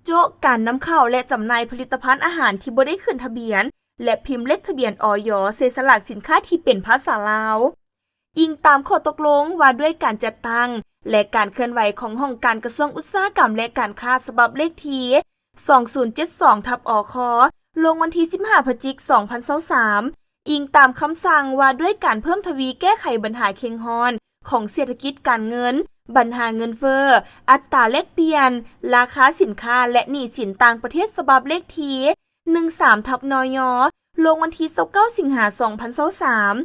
ໂຈະການນຳເຂົ້າ ແລະ ຈຳໜ່າຍຜະລິດຕະພັນອາຫານທີ່ບໍ່ໄດ້ຂຶ້ນທະບຽນ ແລະ ພິມເລກທະບຽນ ອຢ ໃສ່ສະຫຼາກສິນຄ້າທີ່ເປັນພາສາລາວ. ອີງຕາມຂໍ້ຕົກລົງວ່າດ້ວຍການຈັດຕັ້ງ ແລະ ການເຄື່ອນໄຫວຂອງຫ້ອງການກະຊວງອຸດສາຫະກຳ ແລະ ການຄ້າ ສະບັບເລກທີສອງສູນເຈັດສອງ ທັບ ອຄ ລົງວັນທີສິບຫ້າ ພະຈິກ ສອງພັນຊາວສາມ, ອີງຕາມຄຳສັ່ງວ່າດ້ວຍການເພີ່ມທະວີແກ້ໄຂບັນຫາເຄັ່ງຮ້ອນຂອງເສດຖະກິດການເງິນ, ບັນຫາເງິນເຟີ້, ອັດຕາແລກປ່ຽນ, ລາຄາສິນຄ້າ ແລະ ໜີ້ສິນຕ່າງປະເທດ ສະບັບເລກທີ ໜຶ່ງສາມ ທັບ ນຍ ລົງວັນທີຊາວເກົ້າ ສິງຫາ ສອງພັນຊາວສາມ,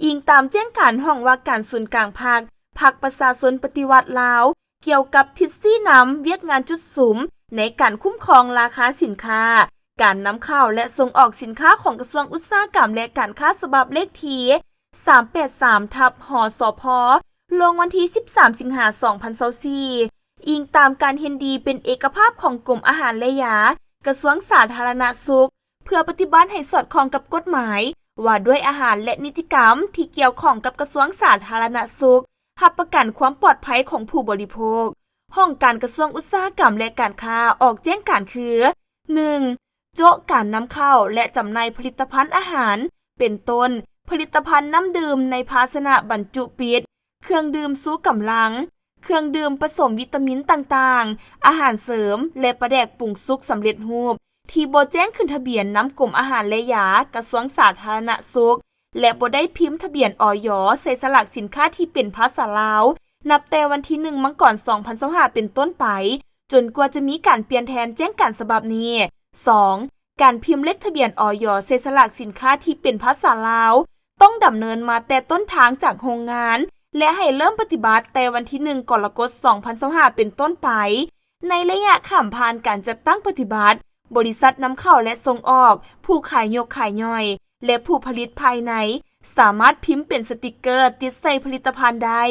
ອີງຕາມແຈ້ງການຫ້ອງວ່າການສູນກາງພັກ, ພັກປະຊາຊົນປະຕິວັດລາວ ກ່ຽວກັບທິດຊີ້ນຳວຽກງານຈຸດສຸມໃນການຄຸ້ມຄອງລາຄາສິນຄ້າ, ການນຳເຂົ້າ ແລະ ສົ່ງອອກສິນຄ້າຂອງກະຊວງອຸດສາຫະກຳ ແລະ ການຄ້າ ສະບັບເລກທີສາມແປດສາມ ທັບ ຫສພ ລົງວັນທີສິບສາມ ສິງຫາ ສອງພັນຊາວສີ່, ອີງຕາມການເຫັນດີເປັນເອກະພາບຂອງກົມອາຫານ ແລະ ຢາ, ກະຊວງສາທາລະນະສຸກ, ເພື່ອປະຕິບັດໃຫ້ສອດຄ່ອງກັບກົດໝາຍວ່າດ້ວຍອາຫານ ແລະ ນິຕິກຳທີ່ກ່ຽວຂ້ອງກັບກະຊວງສາທາລະນະສຸກ, ຮັບປະກັນຄວາມປອດໄພຂອງຜູ້ບໍລິໂພກ. ຫ້ອງການກະຊວງອຸດສາຫະກຳ ແລະ ການຄ້າ ອອກແຈ້ງການຄື ໜຶ່ງ ໂຈະການນຳເຂົ້າ ແລະ ຈຳໜ່າຍຜະລິດຕະພັນອາຫານ ເປັນຕົ້ນ ຜະລິດຕະພັນນ້ຳດື່ມໃນພາຊະນະບັນຈຸປິດ, ເຄື່ອງດື່ມຊູກຳລັງ, ເຄື່ອງດື່ມປະສົມວິຕາມິນຕ່າງໆ, ອາຫານເສີມ ແລະ ປາແດກປຸງສຸກສຳເລັດຮູບ ທີ່ບໍ່ແຈ້ງຂຶ້ນທະບຽນນຳກົມອາຫານ ແລະ ຢາ, ກະຊວງສາທາລະນະສຸກ ແລະ ບໍ່ໄດ້ພິມທະບຽນ ອຢ ໃສ່ສະຫຼາກສິນຄ້າທີ່ເປັນພາສາລາວ ນັບແຕ່ວັນທີໜຶ່ງ ມັງກອນ ສອງພັນຊາວຫ້າ ເປັນຕົ້ນໄປ, ຈົນກວ່າຈະມີການປ່ຽນແທນແຈ້ງການສະບັບນີ້. ສອງ ການພິມເລກທະບຽນ ອຢ ໃສ່ສະຫຼາກສິນຄ້າທີ່ເປັນພາສາລາວ ຕ້ອງດຳເນີນມາແຕ່ຕົ້ນທາງຈາກໂຮງງານ ແລະ ໃຫ້ເລີ່ມປະຕິບັດແຕ່ວັນທີໜຶ່ງ ກໍລະກົດ ສອງພັນຊາວຫ້າ ເປັນຕົ້ນໄປ. ໃນໄລຍະຂ້າມຜ່ານການຈັດຕັ້ງປະຕິບັດ, ບໍລິສັດນຳເຂົ້າ ແລະ ສົ່ງອອກ, ຜູ້ຂາຍຍົກຂາຍຍ່ອຍ ແລະ ຜູ້ຜະລິດພາຍໃນ ສາມາດພິມເປັນສະຕິກເກີຕິດໃສ່ຜະລິດຕະພັນໄດ້.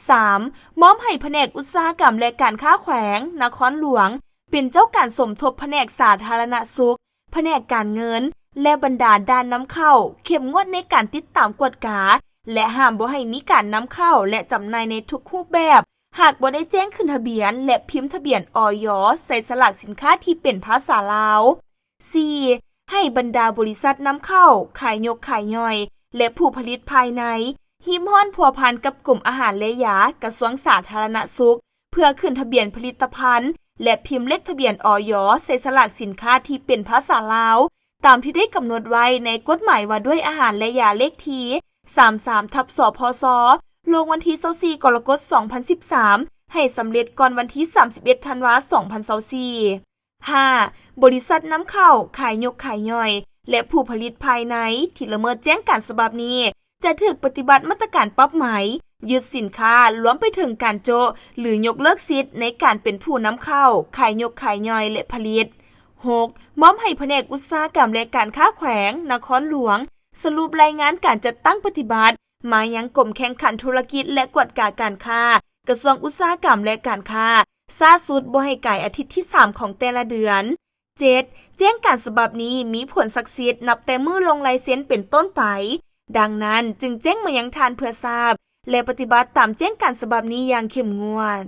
ສາມ ມອບໃຫ້ພະແນກອຸດສາຫະກຳ ແລະ ການຄ້າແຂວງນະຄອນຫຼວງ ເປັນເຈົ້າການສົມທົບພະແນກສາທາລະນະສຸກ, ພະແນກການເງິນ ແລະ ບັນດາດ່ານນຳເຂົ້າ ເຂັ້ມງວດໃນການຕິດຕາມກວດກາ ແລະ ຫ້າມບໍ່ໃຫ້ມີການນຳເຂົ້າ ແລະ ຈຳໜ່າຍໃນທຸກຮູບແບບ ຫາກບໍ່ໄດ້ແຈ້ງຂຶ້ນທະບຽນ ແລະ ພິມທະບຽນ ອຢ ໃສ່ສະຫຼາກສິນຄ້າທີ່ເປັນພາສາລາວ. ສີ່ ໃຫ້ບັນດາບໍລິສັດນຳເຂົ້າ, ຂາຍຍົກຂາຍຍ່ອຍ ແລະ ຜູ້ຜະລິດພາຍໃນ ຮີບຮ້ອນພົວພັນກັບກົມອາຫານ ແລະ ຢາ, ກະຊວງສາທາລະນະສຸກ ເພື່ອຂຶ້ນທະບຽນຜະລິດຕະພັນ ແລະ ພິມເລກທະບຽນ ອຢ ໃສ່ສະຫຼາກສິນຄ້າທີ່ເປັນພາສາລາວ ຕາມທີ່ໄດ້ກຳນົດໄວ້ໃນກົດໝາຍວ່າດ້ວຍອາຫານ ແລະ ຢາ ເລກທີສາມສາມ ທັບ ສພຊ ລົງວັນທີຊາວສີ່ ກໍລະກົດ ສອງພັນສິບສາມ ໃຫ້ສຳເລັດກ່ອນວັນທີສາມສິບເອັດ ທັນວາ ສອງພັນຊາວສີ່. ຫ້າ ບໍລິສັດນຳເຂົ້າ, ຂາຍຍົກຂາຍຍ່ອຍ ແລະ ຜູ້ຜະລິດພາຍໃນ ທີ່ລະເມີດແຈ້ງການສະບັບນີ້ ຈະຖືກປະຕິບັດມາດຕະການປັບໃໝ, ຍຶດສິນຄ້າ, ລວມໄປເຖິງການໂຈະ ຫຼື ຍົກເລີກສິດໃນການເປັນຜູ້ນຳເຂົ້າ, ຂາຍຍົກຂາຍຍ່ອຍ ແລະ ຜະລິດ. ຫົກ ມອບໃຫ້ພະແນກອຸດສາຫະກຳ ແລະ ການຄ້າແຂວງນະຄອນຫຼວງ ສະຫຼຸບລາຍງານການຈັດຕັ້ງປະຕິບັດ ມາຍັງກົມແຂ່ງຂັນທຸລະກິດ ແລະ ກວດກາການຄ້າ ກະຊວງອຸດສາຫະກຳ ແລະ ການຄ້າ ຊ້າສຸດບໍ່ໃຫ້ກາຍອາທິດທີສາມຂອງແຕ່ລະເດືອນ. ເຈັດ ແຈ້ງການສະບັບນີ້ມີຜົນສັກສິດນັບແຕ່ມື້ລົງລາຍເຊັນເປັນຕົ້ນໄປ. ດັ່ງນັ້ນ, ຈຶ່ງແຈ້ງມາຍັງທ່ານເພື່ອຊາບ ແລະ ປະຕິບັດຕາມແຈ້ງການສະບັບນີ້ຢ່າງເຂັ້ມງວດ.